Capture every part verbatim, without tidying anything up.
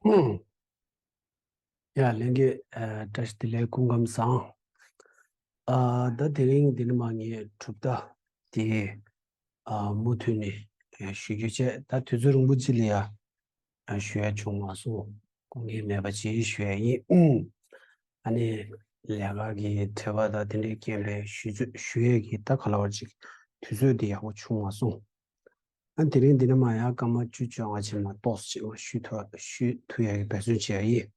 ཡ་ལྷན་རྒྱས། ཨ། བཀྲ་ཤིས་བདེ་ལེགས། སྐུ་ཁམས་བཟང་། ཨ། ད་དེ་རིང་འདི་ནས་མར་ངས་གྲུབ་མཐའ་དེ་ཨ་མུ་མཐུད་ནས་ཞུ་རྒྱུ་བྱས། ད་དུས་ཚོད་རིང་པོ་ཅིག་ལ་ཡ་ཞུ་ཡ་བྱུང་མ་སོང་། སྐུ་ངལ་མེད་པ་ཅིག་ཞུ་ཡ་ཡིན། ཨ་ནི་ལས་ཀ་གི་དོད་པ་དང་དེ་འདྲའི་རྐྱེན་པས་ཞུ་ཚོད་ཞུ་ཡས་ཀྱི་ད་ག་ལ་བར་ཅིག་དུས་ཚོད་དེ་ཡག་པོ་བྱུང་མ་སོང་། ཨ། དེ་རིང་འདི་ནས་མར་ཡང་སྐར་མ་བཅུ་བཅོ་ལྔ་ཅིག་མར་ཏོག་ཙམ་ཅིག་མར་ཞུ་ཐུབ་ཞུ་ཐུབ་ཡ་གི་འབད་བརྩོན་བྱེད་ཡ་ཡིན།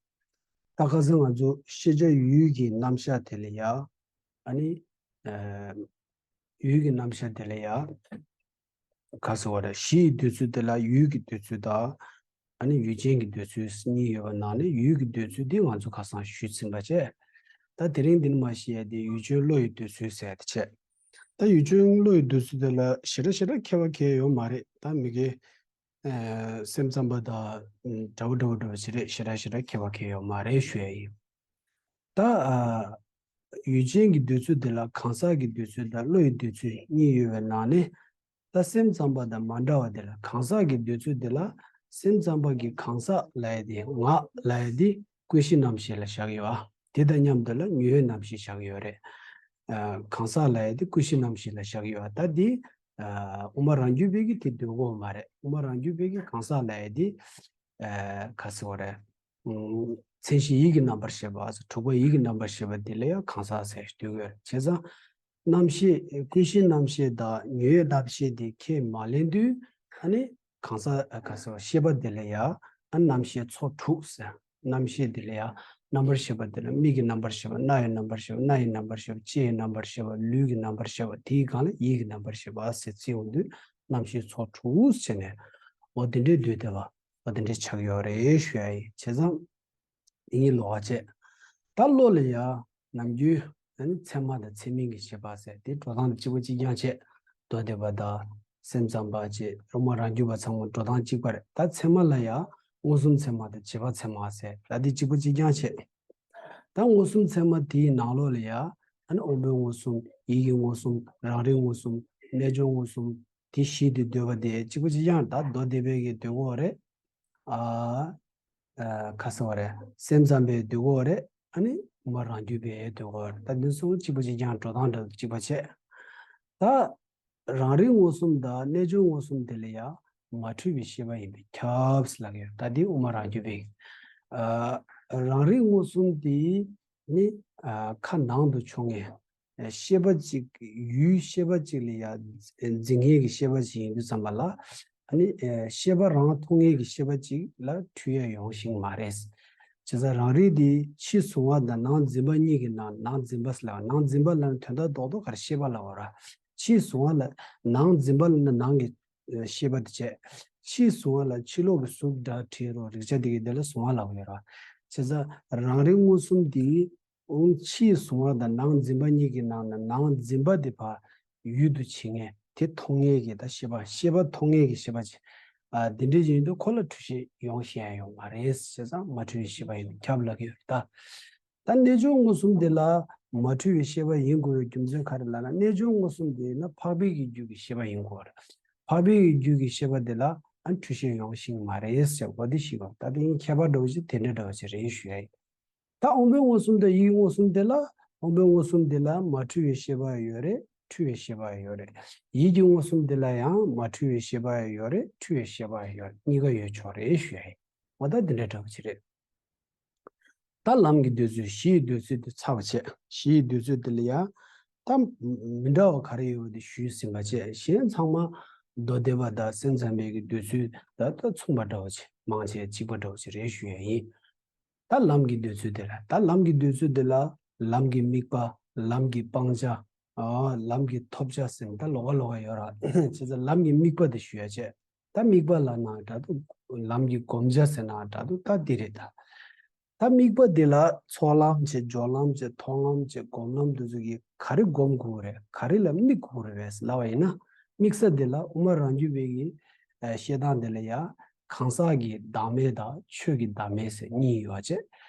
ད་ཁ་སང་ང་ཚོ་ཤེས་བྱ་ཡུལ་གྱི་རྣམ་གཞག་དེ་ལ་ཡ། ཨ་ནི་ཨ་ཡུལ་གྱི་རྣམ་གཞག་དེ་ལ་ཡ་ག་ཟེར་བ་རེད། གཞི་ཡི་འདོད་ཚུལ་དེ་ལ་ཡུལ་གྱི་འདོད་ཚུལ་དང་། ཨ་ནི་ཡུལ་ཅན་གྱི་འདོད་ཚུལ་གཉིས་ཡོད་པ་ནང་ནས་ཡུལ་གྱི་འདོད་ཚུལ་འདི་ང་ཚོ་ཁ་སང་ཞུས་ཟིན་པ་བྱས། ད་དེ་རིང་འདི་ནས་མར་བཤད་ཡ་དེ་ཡུལ་ཅན་བློ་ཡི་འདོད་ཚུལ་ཟེར་ཡ་དེ་བྱས། ད་ཡུལ་ཅན་བློ་ཡི་འདོད་ཚུལ་དེ་ལ་ཞེ་དྲག་ཞེ་དྲག་ཁྱད་པར་གང་ཡང་ཡོད་མ་རེད། ད་མི་དགེ་ཨ་སེམས་ཙམ་པ་དང་འདྲ་པོ་འདྲ་པོ་འདྲ་པོ་ཞིག་རེད། ཞེ་དྲག་ཞེ་དྲག་ཁྱད་པར་གང་ཡང་ཡོད་མ་རེད་ཞུ་ཡ་ཡིན། ད་ཨ་ཡུལ་ཅན་གྱི་འདོད་ཚུལ་དེ་ལ་གང་ཟག་གི་འདོད་ཚུལ་དང་བློ་ཡི་འདོད་ཚུལ་གཉིས་ཡོད་པའི་ནང་ནས། ད་སེམས་ཙམ་པ་དང་མ་འདྲ་བ་དེ་ལ་གང་ཟག་གི་འདོད་ཚུལ་དེ་ལ། སེམས་ཙམ་པ་གི་གང་ཟག་ལབ་ཡ་དེ་ང་ལབ་ཡ་དེ་ཀུན་གཞི་རྣམ་ཤེས་ལ་བཞག་ཡོད། ཨ། དེ་དང་མཉམ་དུ་ལ་ཉོན་ཡོད་རྣམ་ཤེས་བཞག་ཡོད་རེད། ཨ། གང་ཟག་ལབ་ཡ་དེ་ཀུན་གཞི་རྣམ་ཤེས་ལ་བཞག་ཡོད། ད་དེ་ཨ་དབུ་མ་རང་རྒྱུད་པའི་གི་དེ་འདོད་ཀྱི་ཡོད་མ་རེད། དབུ་མ་རང་རྒྱུད་པའི་གི་གང་ཟག་ལབ་ཡ་དེ་ཨ་ག་ཟེར་བ་རེད། ཨ་མཚན་གཞི་ཡིད་ཀྱི་རྣམ་པར་ཤེས་པ། དྲུག་པ་ཡིད་ཀྱི་རྣམ་པར་ཤེས་པ་དེ་ལ་ཡང་གང་ཟག་ཟེར་འདོད་ཀྱི་ཡོད་རེད། བྱས་ཙང་རྣམ་ཤེས་ཀུན་གཞི་རྣམ་ཤེས་དང་ཉོན་ཡོད་རྣམ་ཤེས་དེ་ཁས་མ་ལེན་དུས། ཨ་ནི་གང་ཟག་ཨ་ག་ཟེར་བ་ཤེས་པ་དེ་ལ་ཡང་ཨ་རྣམ་ཤེས་ཚོགས་དྲུག་ཟེར། རྣམ་ཤེས་དེ་ལ་ཡང་རྣམ་པར་ཤེས་པ་དེ་ལ་མིག་གི་རྣམ་པར་ཤེས་པ། རྣ་ཡི་རྣམ་པར་ཤེས་པ། སྣ་ཡི་རྣམ་པར་ཤེས་པ། ལྕེ་ཡི་རྣམ་པར་ཤེས་པ། ལུས་ཀྱི་རྣམ་པར་ཤེས་པ། དེའི་སྒང་ལ་ཡིད་ཀྱི་རྣམ་པར་ཤེས་པ་ཟེར་བརྩི་ཡོང་དུས་རྣམ་ཤེས་ཚོགས་དྲུག་ཟེར་ནས། འོ་དེ་འདྲའི་འདོད་བསྡད་པ། འོ་དེ་འདྲའི་ཆགས་ཡོད་རེད་ཞུ་ཡ་ཡིན། བྱས་ཙང་འདི་གཉིས་ལོགས་ཀ་བྱས། ད་བློ་ལ་ཡ་ནམ་རྒྱུན་ཨ་ནི་ཚད་མ་དང་ཚད་མིན་གྱི་ཤེས་པ་ཟེར་དེ་འགྲོ་སྟངས་དེ་གཅིག་པ་གཅིག་རྐྱང་བྱས། མདོ་སྡེ་པ་དང་སེམས་ཙམ་པ་བཅས་དབུ་མ་རང་རྒྱུད་པ་ཚང་མ་འགྲོ་སྟངས་གཅིག་པ་རེད། ད་ཚད་མ་ལ་ཡ་མངོན་སུམ་ཚད་མ་དང་རྗེས་དཔག་ཚད་མ་ཟེར། ད་དེ་གཅིག་པ་གཅིག་རྐྱང་བྱས། ད་མངོན་སུམ་ཚད་མ་དེའི་ནང་ལོགས་ལ་ཡ་ཨ་ནི་དབང་པོའི་མངོན་སུམ། ཡིད་ཀྱི་མངོན་སུམ། རང་རིག་མངོན་སུམ། རྣལ་འབྱོར་མངོན་སུམ། དེ་བཞི་དེ་འདོད་པ་དེ་གཅིག་པ་གཅིག་རྐྱང་། ད་མདོ་སྡེ་པའི་གི་འདོད་ཀྱི་ཡོད་རེད། ཨ་ཨ་ག་ཟེར་བ་རེད། སེམས་ཙམ་པའི་འདོད་ཀྱི་ཡོད་རེད། ཨ་ནི་དབུ་མ་རང་རྒྱུད་པའི་འདོད་ཀྱི་ཡོད་རེད། ད་འདི་ཚོ་གཅིག་པ་གཅིག་རྐྱང་། འགྲོ་སྟངས་འདྲ་གཅིག་པ་བྱས། ད་རང་རིག་མངོན་སུམ་དང་རྣལ་འབྱོར་མངོན་སུམ་དེ་ལ་ཡང་མ་འཁྲུལ་བའི་ཤེས་པ་ཡིན་པས་ཁྱབ་ལབ་ཀྱི་ཡོད། ད་འདི་དབུ་མ་རང་རྒྱུད་པའི། ཨ་རང་རིག་མངོན་སུམ་དེ་ནི་ཨ་ཁ་ནང་དུ་ཕྱོགས་མཁན། ཤེས་པ་གཅིག་ཡུལ་ཤེས་པ་གཅིག་ལ་ཡང་འཛིན་མཁན་གྱི་ཤེས་པ་གཅིག་ཡིན་དུས་ཙམ་པ་ལ། ཨ་ནི་ཤེས་པ་རང་མཐོང་མཁན་གྱི་ཤེས་པ་གཅིག་ལ་འཁྲུལ་ཡ་ཡོང་ཤེས་མ་རེད། བྱས་ཙང་རང་རིག་དེ་ཕྱིས་གཟུང་བ་དང་ནང་འཛིན་པ་གཉིས་ཀྱི་ནང་། ནང་འཛིན་པ་ལ་ནང་འཛིན་པ་ལ་ནི་དོན་དག་རྡོག་རྡོག་ག་རེ་ཤེས་པ་ལ་འོ་ར། ཕྱིས་གཟུང་བ་ལ་ནང་འཛིན་པ་ལ་ནི་ནང་གི་ཤེས་པ་དེ་བྱས། ཕྱིས་གཟུང་བ་ལ་ཕྱི་ལོགས་ཀྱི་གཟུགས་སྒྲ་དྲི་རོ་རེག་བྱ་དེ་གི་དེ་ལ་གཟུང་བ་ལ་འོ་ཡོད་ར། བྱས་ཙང་རང་རིག་མངོན་སུམ་དེ། འོང་ཕྱིས་གཟུང་བ་དང་ནང་འཛིན་པ་གཉིས་ཀྱི་ནང་ན་ནང་འཛིན་པ་དེ་ཕར་ཡུལ་དུ་བྱེད་མཁན་དེ་མཐོང་མཁན་གྱི་ད་ཤེས་པ། ཤེས་པ་མཐོང་མཁན་གྱི་ཤེས་པ་ཅིག་ཨ་དེ་འདྲ་ཅིག་ཡིན་དུས་ཁོ་ལ་འཁྲུལ་ཤེས་ཡོང་ཤེས་ཡ་ཡོད་མ་རེད། བྱས་ཙང་མ་འཁྲུལ་བའི་ཤེས་པ་ཡིན་པས་ཁྱབ་ལབ་ཀྱི་ཡོད་རེད་ད། ད་རྣལ་འབྱོར་མངོན་སུམ་དེ་ལ་མ་འཁྲུལ་བའི་ཤེས་པ་ཡིན་དགོས་པའི་རྒྱུ་མཚན་ག་རེ་ལབ་ན། རྣལ་འབྱོར་མངོན་སུམ་དེ་ཡིན་ན་འཕགས་པའི་གི་རྒྱུད་ཀྱི་ཤེས་པ་ཡིན་དགོས་རེད། འཕགས་པའི་གི་རྒྱུད་ཀྱི་ཤེས་པ་དེ་ལ་ཨ་འཁྲུལ་ཤེས་ཡོང་ཤེས་མ་རེད་ཟེར་བ་དེ་ཤེས་དགོས། ད་དེ་ཡིན་ཁྱད་པར་འདྲ་བོ་ཞིག་དེ་འདྲ་འདྲ་བོ་ཞིག་རེད་ཞུ་ཡ་ཡིན། ད་དབང་པོའི་མངོན་སུམ་དང་ཡིད་ཀྱི་མངོན་སུམ་དེ་ལ། དབང་པོའི་མངོན་སུམ་དེ་ལ་མ་འཁྲུལ་བའི་ཤེས་པ་ཡོད་རེད། འཁྲུལ་བའི་ཤེས་པ་ཡོད་རེད། ཡིད་ཀྱི་མངོན་སུམ་དེ་ལ་ཡང་མ་འཁྲུལ་བའི་ཤེས་པ་ཡོད་རེད། འཁྲུལ་བའི་ཤེས་པ་ཡོད་རེད། གཉིས་ཀ་ཡོད་ཆོག་རེད་ཞུ་ཡ་ཡིན། འོ་ད་འདི་འདྲ་འདྲ་བོ་ཅིག་རེད། ད་ལམ་གྱི་འདོད་ཚུལ། གཞི་ཡི་འདོད་ཚུལ་དེ་ཚར་བ་བྱས། གཞི་ཡི་འདོད་ཚུལ་དེ་ལ་ཡང་ད་མི་འདྲ་བ་ག་རེ་ཡོད་པ་དེ་ཞུས་ཟིན་པ་བྱས། གཞན་ཚང་མ་མདོ་སྡེ་པ་དང་སེམས་ཙམ་པའི་གི་འདོད་ཚུལ་ད་ད་མཚུངས་པ་འདྲ་བོ་བྱས། མང་ཆེ་གཅིག་པ་འདྲ་བོ་ཅིག་རེད་ཞུ་ཡ་ཡིན། ད་ལམ་གྱི་འདོད་ཚུལ་དེ་ལ། ད་ལམ་གྱི་འདོད་ཚུལ་དེ་ལ་ལམ་གྱི་དམིགས་པ། ལམ་གྱི་སྤང་བྱ། ཨ་ལམ་གྱི་ཐོབ་བྱ་ཟེར་ནས་ད་ལོགས་ཀ་ལོགས་ཀ་ཡོད་ར། བྱས་ཙང་ལམ་གྱི་དམིགས་པ་དེ་ཞུ་ཡ་བྱས། ད་དམིགས་པ་ལབ་ན་འདྲ་འདུག་ལམ་གྱི་བསྒོམ་བྱ་ཟེར་ན་འདྲ་འདུག་ད་འདི་རེད་ད། ད་དམིགས་པ་འདི་ལ་ཚོགས་ལམ་བྱས། སྦྱོར་ལམ་བྱས། མཐོང་ལམ་བྱས། སྒོམ་ལམ་འདི་ཚོ་གིས་ག་རེ་སྒོམ་དགོས་རེད། ག་རེ་ལ་དམིགས་དགོས་རེད་ལབ་པ་ཡིན་ན། དམིགས་ས་འདི་ལ་དབུ་མ་རང་རྒྱུད་པའི་གི་ཨ་བཤད་སྟངས་འདི་ལ་ཡང་གང་ཟག་གི་བདག་མེད་དང་ཆོས་ཀྱི་བདག་མེད་ཟེར་གཉིས་ཡོད་པ་བྱས།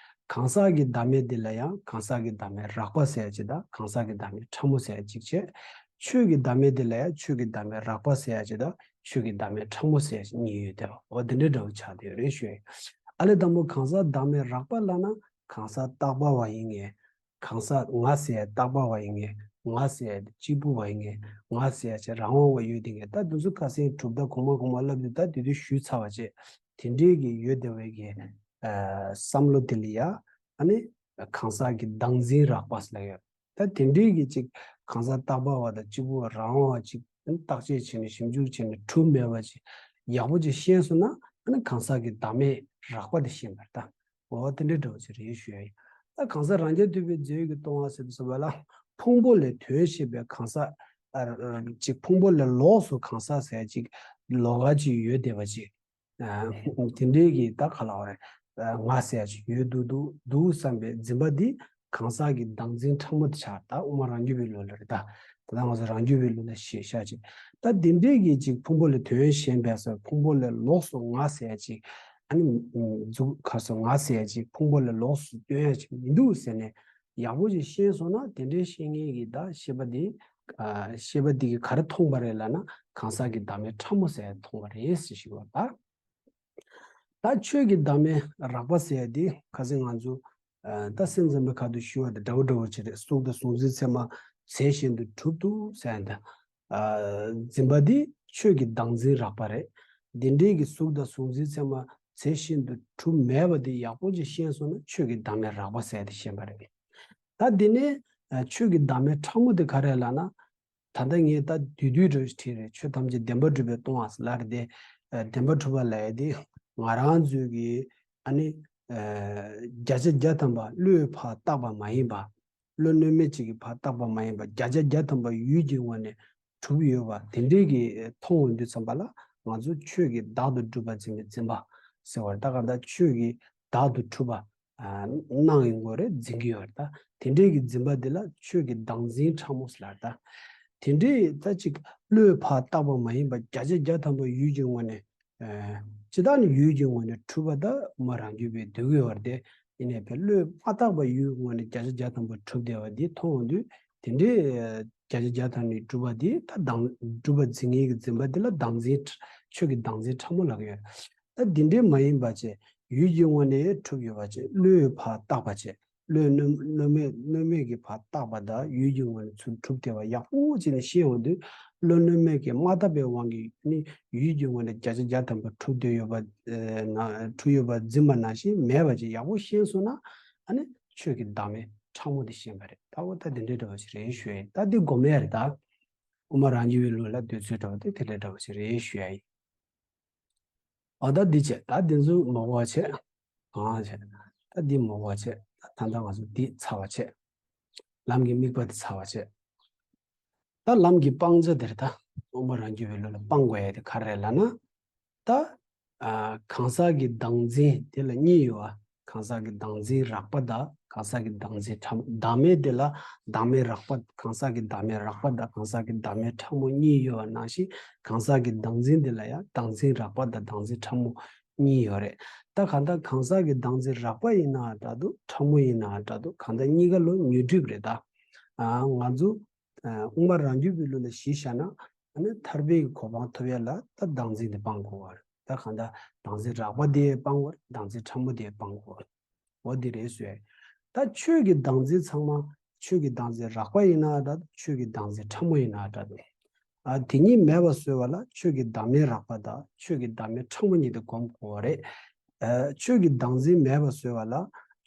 གང་ཟག་གི་བདག་མེད་འདི་ལ་ཡང་གང་ཟག་གི་བདག་མེད་རགས་པ་ཟེར་ཡ་གཅིག་དང་གང་ཟག་གི་བདག་མེད་ཕྲ་མོ་ཟེར་ཡ་གཅིག་བྱས། ཆོས་ཀྱི་བདག་མེད་འདི་ལ་ཡང་ཆོས་ཀྱི་བདག་མེད་རགས་པ་ཟེར་ཡ་གཅིག་དང་ཆོས་ཀྱི་བདག་མེད་ཕྲ་མོ་ཟེར་ཡ་གཉིས་ཡོད་དེ། འོ་འདི་འདྲ་འདྲ་བོ་ཆགས་བསྡད་ཡོད་རེད་ཞུ་ཡ། ཨ་ལས་དང་པོ་གང་ཟག་བདག་མེད་རགས་པ་ལབ་ན་གང་ཟག་རྟག་པ་བ་ཡིན་ངེས། གང་ཟག་ང་ཟེར་ཡ་རྟག་པ་བ་ཡིན་ངེས། ང་ཟེར་ཡ་དེ་གཅིག་པུ་བ་ཡིན་ངེས། ང་ཟེར་ཡ་ཅིག་རང་དབང་བ་ཡོད་དེ་ངེས། ད་དེ་ཚོ་ཁ་སང་གྲུབ་མཐའ་གོང་མ་གོང་མ་ལབ་དུས་ད་དེ་དུས་ཞུས་ཚར་བ་བྱས། དེ་འདྲའི་གི་ཡོད་བསྡད་པའི་གི་ཨ་བསམ་བློ་དེ་ལ་ཡ་ཨ་ནི་གང་ཟག་གི་བདག་འཛིན་རགས་པ་ཟེར་ལབ་ཡོད། ད་དེ་འདྲའི་གི་ཅིག་གང་ཟག་རྟག་པ་བ་དང་གཅིག་པུ་རང་དབང་བ་ཅིག་བརྟག་དཔྱད་བྱས་ནས་ཞིབ་འཇུག་བྱས་ནས་གྲུབ་མེད་པ་ཅིག་ཡག་པོ་ཅིག་ཤེས་སོང་ན་ཨ་ནི་གང་ཟག་གི་བདག་མེད་རགས་པ་དེ་ཤེས་པར་ད། འོ་དེ་འདྲའི་འདྲ་བོ་ཅིག་རེད་ཞུ་ཡ་ཡིན། ད་གང་ཟག་རང་རྐྱ་ཐུབ་པའི་རྫས་ཡོད་ཀྱིས་སྟོང་པ་ཟེར་བ་ལ་ཕུང་པོ་ལས་དོན་ཤེས་པའི་གང་ཟག་ཨ་ཅིག་ཕུང་པོ་ལས་ལོགས་སུ་གང་ཟག་ཟེར་ཅིག་ལོགས་ཀ་ཅིག་ཡོད་བསྡད་པ་ཅིག་ཨ་དེ་འདྲའི་གི་ད་ག་ལ་བ་རེད། ཨ་ང་ཟེར་ཡ་ཅིག་ཡོད་འདུག་འདུག་འདུག་བསམ་པའི་འཛིན་པ་འདི་གང་ཟག་གི་བདག་འཛིན་ཕྲ་མོ་དེ་ཆགས། ད་དབུ་མ་རང་རྒྱུད་པའི་ལུགས་ལ་རེད་ད། ད་ལྟ་ང་ཚོ་རང་རྒྱུད་པའི་ལུགས་ལ་ཞེས་བྱ་ཅིག་ད་འདི་འདྲའི་གི་ཅིག་ཕུང་པོ་ལས་དོན་གཞན་པའི་སོགས་ཕུང་པོ་ལས་ལོགས་སུ་ང་ཟེར་ཡ་ཅིག་ཨ་ནི་འཛུགས་ག་སོ་ང་ཟེར་ཡ་ཅིག་ཕུང་པོ་ལས་ལོགས་སུ་སྟོན་ཡ་ཅིག་མི་འདུག་ཟེར་ནས་ཡག་པོ་ཅིག་ཤེས་སོང་ན་དེ་འདྲའི་ཤེས་མཁན་གྱི་ད་ཤེས་པ་འདི་ཨ་ཤེས་པ་འདི་གི་ག་རེ་མཐོང་བ་རེད་ལབ་ན་གང་ཟག་གི་བདག་མེད་ཕྲ་མོ་ཟེར་ཡ་མཐོང་བ་རེད་ཟེར་ཞིག་བ་ད། ད་ཆོས་ཀྱི་བདག་མེད་རགས་པ་ཟེར་ཡ་འདི་ཁ་སང་ང་ཚོ་ཨ་ད་སེམས་ཙམ་པའི་ཁ་ཐུག་ཞུ་བ་དང་འདྲ་བོ་འདྲ་བོ་ཅིག་རེད། གཟུགས་དང་གཟུགས་འཛིན་ཚད་མ་རྫས་གཞན་དུ་གྲུབ་འདུག་ཟེར་ཡ་འདི། ཨ་འཛིན་པ་འདི་ཆོས་ཀྱི་བདག་འཛིན་རགས་པ་རེད། འདི་འདྲའི་གི་གཟུགས་དང་གཟུགས་འཛིན་ཚད་མ་རྫས་གཞན་དུ་གྲུབ་མེད་པ་འདི་ཡག་པོ་ཅིག་ཤེས་སོང་ན་ཆོས་ཀྱི་བདག་མེད་རགས་པ་ཟེར་ཡ་འདི་ཤེས་པ་རེད། ད་འདི་ནས་ཨ་ཆོས་ཀྱི་བདག་མེད་ཕྲ་མོ་འདི་ག་རེ་ལབ་ན། ད་ལྟ་ངས་ད་བསྡུས་བསྡུས་འདྲ་བོ་ཞིག་བྲིས་རེད། ཆོས་ཐམས་ཅད་བདེན་པར་གྲུབ་པས་སྟོང་པ་ཟེར་ལབ་རེད་དེ། ཨ་བདེན་པར་གྲུབ་པ་ལབ་ཡ་དེ་ང་རང་ཚོའི་གི་ཨ་ནི་ཨ་བརྒྱ་ཆ་བརྒྱ་ཐམ་པ་བློས་ཕར་བཏགས་པ་མ་ཡིན་པ། བློ་གནོད་མེད་ཅིག་གིས་ཕར་བཏགས་པ་མ་ཡིན་པ་བརྒྱ་ཆ་བརྒྱ་ཐམ་པ་ཡུལ་གྱི་ངོས་ནས་གྲུབ་ཡོད་པ་དེ་འདྲའི་གི་མཐོང་འོང་དུས་ཙམ་པ་ལ་ང་ཚོ་ཆོས་ཀྱི་བདག་ཏུ་གྲུབ་པ་འཛིན་པའི་འཛིན་པ་ཟེར་བ་རེད། ད་གང་ལྟར་ཆོས་ཀྱི་བདག་ཏུ་གྲུབ་པ། ཨ་སྣང་ཡོང་གི་ཡོད་རེད། འཛིན་གྱི་ཡོད་རེད། ད་དེ་འདྲའི་གི་འཛིན་པ་འདི་ལ་ཆོས་ཀྱི་བདག་འཛིན་ཕྲ་མོ་ཟེར་ལབ་རེད། ད་དེ་འདྲའི་ད་ཅིག་བློས་ཕར་བཏགས་པ་མ་ཡིན་པ་བརྒྱ་ཆ་བརྒྱ་ཐམ་པ་ཡུལ་གྱི་ངོས་ནས་ཨ་ཇི་ལྟར་ནི་ཡུལ་གྱི་ངོས་ནས་གྲུབ་པ་ད་དབུ་མ་རང་རྒྱུད་པས་འདོད་ཀྱི་ཡོད་རེད་དེ། ཡིན་ནའི་བློས་མ་བཏགས་པ་ཡུལ་ངོས་ནས་བརྒྱ་ཆ་བརྒྱ་ཐམ་པ་གྲུབ་བསྡད་པ་འདི་མཐོང་འོང་དུས་དེ་འདྲའི་བརྒྱ་ཆ་བརྒྱ་ཐམ་པ་གྲུབ་པ་འདི་ད་བདག་གྲུབ་པ་འཛིན་མཁན་གྱི་འཛིན་པ་འདི་ལ་བདག་འཛིན་ཆོས་ཀྱི་བདག་འཛིན་ཕྲ་མོ་ལབ་ཀྱི་ཡོད་རེད། ད་འདི་འདྲའི་མ་ཡིན་པ་བྱས་ཡུལ་གྱི་ངོས་ནས་གྲུབ་ཡོད་པ་བྱས་བློས་ཕར་བཏགས་པ་བྱས་བློས་གནོད་གནོད་མེད་གནོད་མེད་ཀྱིས་ཕར་བཏགས་པ་དང་ཡུལ་གྱི་ངོས་ནས་ཚུར་གྲུབ་བསྡད་པ་ཡག་པོ་བྱས་ནས་ཤེས་འོང་དུས་བློ་གནོད་མེད་ཀྱིས་མ་བཏགས་པའི་དབང་གིས་ནི་ཡུལ་གྱི་ངོས་ནས་བརྒྱ་ཆ་བརྒྱ་ཐམ་པ་གྲུབ་བསྡད་ཡོད་པ་ཨེ་ན་གྲུབ་ཡོད་པ་འཛིན་པ་ནང་བཞིན་མེད་པ་ཅིག་ཡག་པོ་ཤེས་སོང་ན་ཨ་ནི་ཆོས་ཀྱི་བདག་མེད་ཕྲ་མོ་དེ་ཤེས་པ་རེད། ད་འོ་ད་དེ་འདྲའི་འདྲ་བ་ཞིག་རེད་ཞུ་ཡ་ཡིན། ད་འདི་སྒོམ་ཡ་རེད་ད། དབུ་མ་རང་རྒྱུད་པའི་ལུགས་ལ་འདོད་ཚུལ་འདྲ་བ་དེ་དེ་འདྲའི་འདྲ་བ་ཞིག་རེད་ཞུ་ཡ་ཡིན། འོ་ད་འདི་བྱས་ད་འདི་ཚོ་མ་གོ་བ་བྱས། གང་བྱས། ད་འདི་མ་གོ་བ་བྱས། ད་ད་ལྟ་ང་ཚོ་འདི་ཚར་བ་བྱས། ལམ་གྱི་དམིགས་པ་འདི་ཚར་བ་བྱས། ད་ལམ་གྱི་སྤང་བྱ་དེར་ད་དབུ་མ་རང་རྒྱུད་པའི་ལུགས་ལ་སྤང་དགོས་ཡ་དེ་ག་རེ་རེད་ལབ་ན། ད་ཨ་གང་ཟག་གི་བདག་འཛིན་དེ་ལ་གཉིས་ཡོད་པ། གང་ཟག་གི་བདག་འཛིན་རགས་པ་དང་གང་ཟག་གི་བདག་འཛིན་ཕྲ་མོ། བདག་མེད་དེ་ལ་བདག་མེད་རགས་པ། གང་ཟག་གི་བདག་མེད་རགས་པ་དང་གང་ཟག་གི་བདག་མེད་ཕྲ་མོ་གཉིས་ཡོད་པ་ནང་བཞིན་གང་ཟག་གི་བདག་འཛིན་དེ་ལ་ཡང་བདག་འཛིན་རགས་པ་དང་བདག་འཛིན་ཕྲ་མོ་གཉིས་ཡོད་རེད། ད་གང་ལྟར་གང་ཟག་གི་བདག་འཛིན་རགས་པ་ཡིན་ན་འདྲ་འདུག་ཕྲ་མོ་ཡིན་ན་འདྲ་འདུག་གང་ལྟར་གཉིས་ཀ་ལོ་ཉོན་སྒྲིབ་རེད་ད། ཨ་ང་ཚོ་ཨ་དབུ་མ་རང་རྒྱུད་པའི་ལུགས་ལ་གཞི་བཞག་ན་ཨ་ནི་ཐར་པའི་གོ་འཕང་ཐོབ་ཡ་ལ་ད་བདག་འཛིན་དེ་སྤང་དགོས་པ་རེད། ད་གང་ལྟར་བདག་འཛིན་རགས་པ་དེ་སྤང་དགོས་རེད། བདག་འཛིན་ཕྲ་མོ་དེ་སྤང་དགོས་རེད། འོ་འདི་རེད་ཟེར། ད་ཆོས་ཀྱི་བདག་འཛིན་ཚང་མ་ཆོས་ཀྱི་བདག་འཛིན་རགས་པ་ཡིན་ན་འདྲ་འདུག་ཆོས་ཀྱི་བདག་འཛིན་ཕྲ་མོ་ཡིན་ན་འདྲ་འདུག་ཨ་དེ་གཉིས་མེད་པ་བཟོ་བ་ལ་ཆོས་ཀྱི་བདག་མེད་རགས་པ་དང་ཆོས་ཀྱི་བདག་མེད་ཕྲ་མོ་གཉིས་དེ་སྒོམ་དགོས་པ་རེད། ཨ་ཆོས་ཀྱི་བདག་འཛིན་མེད་པ་བཟོ་བ་ལ་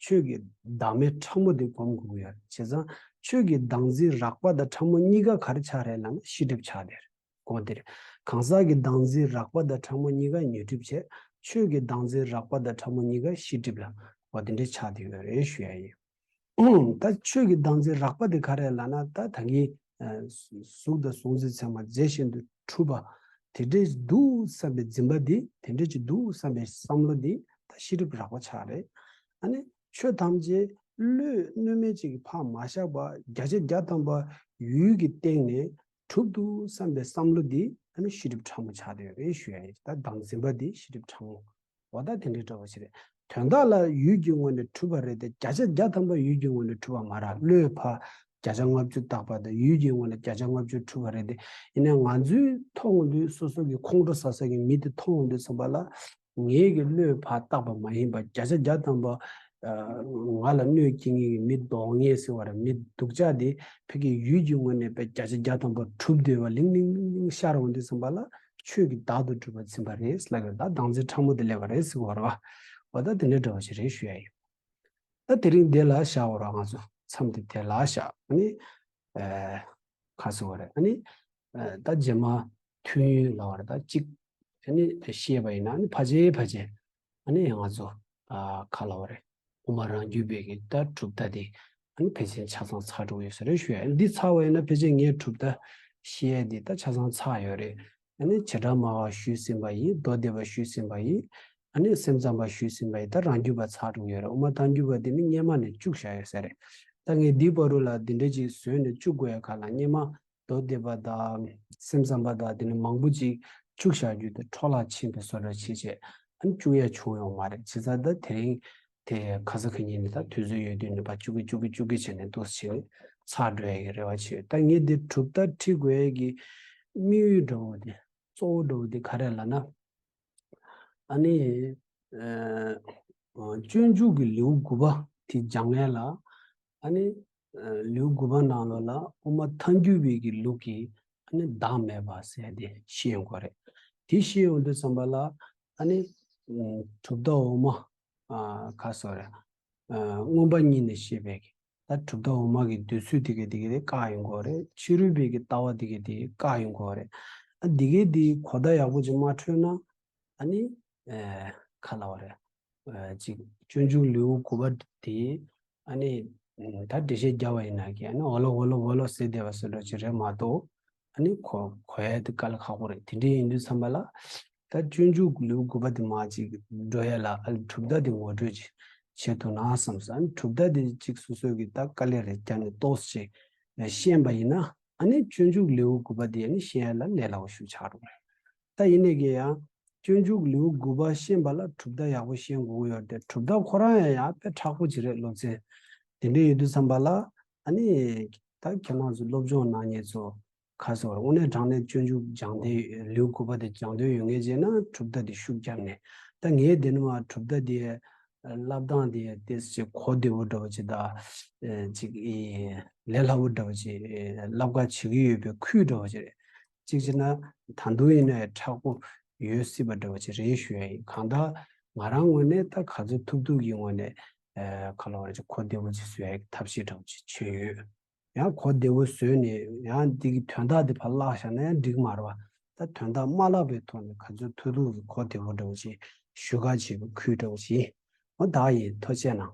ཆོས་ཀྱི་བདག་མེད་ཕྲ་མོ་དེ་སྒོམ་དགོས་ཀྱི་ཡོད་རེད། བྱས་ཙང་ཆོས་ཀྱི་བདག་འཛིན་རགས་པ་དང་ཕྲ་མོ་གཉིས་ཀ་ག་རེ་ཆགས་རེད་ལབ་ན་ཤེས་སྒྲིབ་ཆགས་བསྡད་རེད། གོ་འདི་རེད། གང་ཟག་གི་བདག་འཛིན་རགས་པ་དང་ཕྲ་མོ་གཉིས་ཀ་ཉོན་སྒྲིབ་བྱས། ཆོས་ཀྱི་བདག་འཛིན་རགས་པ་དང་ཕྲ་མོ་གཉིས་ཀ་ཤེས་སྒྲིབ་ལ་འོ་དེ་འདྲའི་ཆགས་བསྡད་ཡོད་རེད་ཞུ་ཡ་ཡིན། ད་ཆོས་ཀྱི་བདག་འཛིན་རགས་པ་དེ་ག་རེ་ལབ་ན་ད་ད་གིན་གཟུགས་དང་གཟུགས་འཛིན་ཚད་མ་རྫས་གཞན་དུ་གྲུབ་པ་དེ་འདྲའི་འདུག་བསམ་པའི་འཛིན་པ་འདི་དེ་འདྲའི་ཅིག་འདུག་བསམ་པའི་བསམ་བློ་འདི་ད་ཤེས་སྒྲིབ་རགས་པ་ཆགས་རེད། ཨ་ནི་ཆོས་ཐམས་ཅད་བློས་གནོད་མེད་ཅིག་གིས་ཕར་མ་བཞག་པ་བརྒྱ་ཆ་བརྒྱ་ཐམ་པ་ཡུལ་གྱི་སྟེང་ནས་གྲུབ་འདུག་བསམ་པའི་བསམ་བློ་འདི་ཨ་ནི་ཤེས་སྒྲིབ་ཕྲ་མོ་ཆགས་བསྡད་ཡོད་རེད་ཞུ་ཡ་ཡིན། ད་བདག་འཛིན་པ་འདི་ཤེས་སྒྲིབ་ཕྲ་མོ། འོ་ད་དེ་འདྲའི་འདྲ་བ་ཞིག་རེད། དོན་དག་ལ་ཡུལ་གྱི་ངོས་ནས་གྲུབ་པ་རེད་དེ་བརྒྱ་ཆ་བརྒྱ་ཐམ་པ་ཡུལ་གྱི་ངོས་ནས་གྲུབ་པ་མ་རེད། བློས་ཕར་བརྒྱ་ཆ་ལྔ་བཅུ་བཏགས་པ་དང་ཡུལ་གྱི་ངོས་ནས་བརྒྱ་ཆ་ལྔ་བཅུ་གྲུབ་པ་རེད་དེ། ཡིན་ནའི་ང་ཚོའི་མཐོང་འོང་དུས་སོ་སོ་གི་ཁོང་ཁྲོ་ཟ་ས་གི་མི་དེ་མཐོང་འོང་དུས་ཙམ་པ་ལ་ ངེད་ཀྱི་བློས་ཕར་བཏགས་པ་མ་ཡིན་པ་བརྒྱ་ཆ་བརྒྱ་ཐམ་པ། ང་ལ་གནོད་སྐྱེལ་མཁན་གྱི་མི་སྡུག་བསྔལ་ཟེར་བ་རེད། མི་སྡུག་ཅག་དེ་ཕ་གི་ཡུལ་གྱི་ངོས་ནས་དཔེ་བརྒྱ་ཆ་བརྒྱ་ཐམ་པ་གྲུབ་བསྡད་པ་ལིང་ལིང་ལིང་ལིང་ཤར་འོང་དུས་ཙམ་པ་ལ་ཆོས་ཀྱི་བདག་ཏུ་གྲུབ་པ་ཚིམ་པ་རེད་ལབ་ཡོད། ད་བདག་འཛིན་ཕྲ་མོ་དེ་སླེབས་པ་རེད་ཟེར་བ་རེད་བ། འོ་ད་དེ་འདྲ་འདྲ་བ་ཞིག་རེད་ཞུ་ཡ་ཡིན། ད་དེ་རིང་འདི་ལ་བཞག་འོ་ར་ང་ཚོ་མཚམས་དེ་དེ་ལ་བཞག་ཨ་ནི། ཨ། ག་ཟེར་བ་རེད། ཨ་ནི། ཨ། ད་རྗེས་མ་ཐུན་ཡུན་ལ་བར་ད་གཅིག་ཨ་ནི་བཤད་པ་ཡིན་ན་ཨ་ནི་ཕལ་ཆེར་ཕལ་ཆེར་ཨ་ནི་ང་ཚོ། ཨ། ག་ལབ་པ་རེད། དབུ་མ་རང་རྒྱུད་པའི་གི་ད་གྲུབ་མཐའ་དེ་ཨ་ནི་ཕལ་ཆེར་ཆ་ཚང་ཚར་འགྲོ་གི་ཡོད་ས་རེད་ཞུ་ཡ། འདི་ཚར་བ་ཡིན་ན་ཕལ་ཆེར་ངས་གྲུབ་མཐའ་བཤད་ཡ་འདི་ད་ཆ་ཚང་ཚར་ཡོད་རེད། ཨ་ནི་བྱེ་བྲག་སྨྲ་བ་ཞུས་ཟིན་པ་ཡིན། མདོ་སྡེ་པ་ཞུས་ཟིན་པ་ཡིན། ཨ་ནི་སེམས་ཙམ་པ་ཞུས་ཟིན་པ་ཡིན། ད་རང་རྒྱུད་པ་ཚར་འགྲོ་གི་ཡོད་རེད། དབུ་མ་ཐལ་འགྱུར་བ་དེ་ནི་སྔོན་མ་ནས་བཅུག་བཞག་ཡོད་ས་རེད། ད་ངས་འདིའི་བར་དུ་ལ་འདི་འདྲ་ཅིག་བཟོས་ནས་བཅུག་དགོས་ཡ་ག་ལ་སྔོན་མ། མདོ་སྡེ་པ་དང་སེམས་ཙམ་པ་དང་དེ་ནི་མང་པོ་ཅིག་བཅུག་བཞག་རྒྱུ་དེ་འཕྲོ་བརླག་ཕྱིན་པའི་བཟོ་འདྲ་བྱེད་བྱེད་ཨ་ནི་བཅུག་ཡ་བྱུང་ཡོད་མ་རེད། བྱས་ཙང་ད་དེ་རིང་དེ་ག་ས་ག་ཉིད་ནས་ད་དུས་ཚོད་ཡོད་དུས་ནས་ཕར་བཅུག་གི་བཅུག་གི་བཅུག་གི་བྱས་ནས་འདུག་སེ་བྱས་ནས་ཚར་འགྲོ་ཡ་གི་རེ་བ་བྱེད། ད་ངས་འདི་གྲུབ་མཐའ་ཁྲིད་དགོས་ཡ་གི་དམིགས་ཡུལ་འདྲ་བོ་དེ་གཙོ་བོ་འདྲ་བོ་དེ་ག་རེ་ལབ་ན། ཨ་ནི། ཨ། སྤྱོད་འཇུག་གི་ལེའུ་དགུ་པ་དེ་སྦྱང་ཡ་ལ། ཨ་ནི། ཨ། ལེའུ་དགུ་པ་ནང་ལོགས་ལ་དབུ་མ་ཐལ་འགྱུར་བའི་གི་ལུགས་ཀྱི་ཨ་ནི་བདག་མེད་པ་ཟེར་དེ་ཤེས་ཡོང་གི་རེད། དེ་ཤེས་ཡོང་དུས་ཙམ་པ་ལ་ཨ་ནི། ཨ། གྲུབ་མཐའ་འོག་མ། ཨ། ག་ཟེར་རེད། ཨ། མངོན་པ་ཉིད་ནས་བཤད་པའི་གི་ད་གྲུབ་མཐའ་འོག་མ་གི་འདོད་ཚུལ་དེ་ག་དེ་ག་དེ་བཀག་ཡོང་གི་རེད། ཕྱི་རོལ་པའི་གི་ལྟ་བ་དེ་ག་དེ་བཀག་ཡོང་གི་རེད། ཨ། དེ་ག་དེ་གོ་བརྡ་ཡག་པོ་ཅིག་མ་འཕྲོད་ན། ཨ་ནི། ཨ། ག་ལབ་པ་རེད། ཨ། ཅིག་སྤྱོད་འཇུག་ལེའུ་དགུ་པ་དེ། ཨ་ནི། ད་འགྲེལ་བཤད་རྒྱབ་པ་ཡིན་ན་གི་ཨ་ནི་འོ་ལོ་འོ་ལོ་འོ་ལོ་ཟེར་བསྡད་པ་བཟོ་འདྲ་ཅིག་རེད་མ་གཏོགས། ཨ་ནི་གོ་གོ་ཡ་དེ་དཀའ་ལས་ཁག་པོ་རེད། དེ་འདྲ་ཡིན་དུས་ཙམ་པ་ལ། ད་སྤྱོད་འཇུག་ལེའུ་དགུ་པ་དེ་མར་ཅིག་འགྲོ་ཡ་ལ་ཨ་ནི་གྲུབ་མཐའ་དེ་ངོ་སྤྲོད་ཅིག་བྱེད་ཐུབ་ན་བསམ་སོང་། ཨ་ནི་གྲུབ་མཐའ་དེ་ཅིག་སོ་སོ་གི་ད་དཀའ་ལས་རེ་བརྒྱབ་ནས་ཏོག་ཙམ་ཅིག་ཤེས་པ་ཡིན་ན། ཨ་ནི་སྤྱོད་འཇུག་ལེའུ་དགུ་པ་དེ་ཨ་ནི་ཤེས་ཡ་ལ་ལས་སླ་པོ་ཞིག་ཆགས་འགྲོ་གི་རེད། ད་ཡིན་ནའི་གི་ཡང་སྤྱོད་འཇུག་ལེའུ་དགུ་པ་ཤེས་པ་ལ་གྲུབ་མཐའ་ཡག་པོ་ཤེས་དགོས་ཀྱི་ཡོད་རེད་དེ། གྲུབ་མཐའ་ཁོ་རང་ཡང་ཡང་དཔེ་མཁྲེགས་པོ་ཅིག་རེད་སློབ་ཚན། དེ་འདྲ་ཡོད་དུས་ཙམ་པ་ལ་ཨ་ནི་ད་ཁྱེད་རང་ཚོ་སློབ་སྦྱོང་གནང་མཁན་ཚོ་ག་ཟེར་བ་རེད། དངོས་གནས་དྲང་གནས་སྤྱོད་འཇུག་སྦྱང་འདོད་ལེའུ་དགུ་པ་དེ་སྦྱང་འདོད་ཡོད་མཁན་བྱས་ན་གྲུབ་མཐའ་དེ་ཤུགས་བརྒྱབ་ནས། ད་ངས་དེ་ནས་མར་གྲུབ་མཐའ་དེ་བསླབ་སྟངས་དེ་ཏོག་ཙམ་གོ་བདེ་བོ་འདྲ་བོ་ཅིག་དང་། ཨེ། ཅིག་ཨེ། ལས་སླ་བོ་འདྲ་བོ་ཅིག་ཨེ། བསླབ་ག་བྱེད་ཀྱི་ཡོད་པའི་ཁུལ་འདྲ་བོ་ཅིག་རེད། གཅིག་བྱས་ན་ད་དུང་ཡིན་ན་མཁྲེགས་པོ་ཡོད་སྲིད་པ་འདྲ་བོ་ཅིག་རེད་ཞུ་ཡ་ཡིན། གང་ལྟར་ང་རང་ངོས་ནས་ད་ག་ཚོད་ཐུབ་ཐུབ་ཀྱི་ངོས་ནས། ཨེ། ག་ལབ་རེད། ཅིག་གོ་བདེ་བོ་ཅིག་བཟོ་ཡ་གི་ཐབས་ཤེས་འདྲ་བོ་ཅིག་བྱས་ཡོད། ཡང་གོ་བདེ་བོ་བཟོས་ནས་ཡང་འདི་གི་དོན་དག་འདི་ཕར་བརླག་བཞག་ན་ཡང་འགྲིག་མ་རེད་བ། ད་དོན་དག་མ་བརླག་པའི་ཐོག་ནས་ག་ཚོད་ཐུབ་ཐུབ་ཀྱི་གོ་བདེ་བོ་འདྲ་བོ་ཅིག་ཞུ་ག་བྱེད་པའི་ཁུལ་འདྲ་བོ་ཅིག་ཡིན། འོ་ད་ཡིན། ཐུགས་རྗེ་གནང་།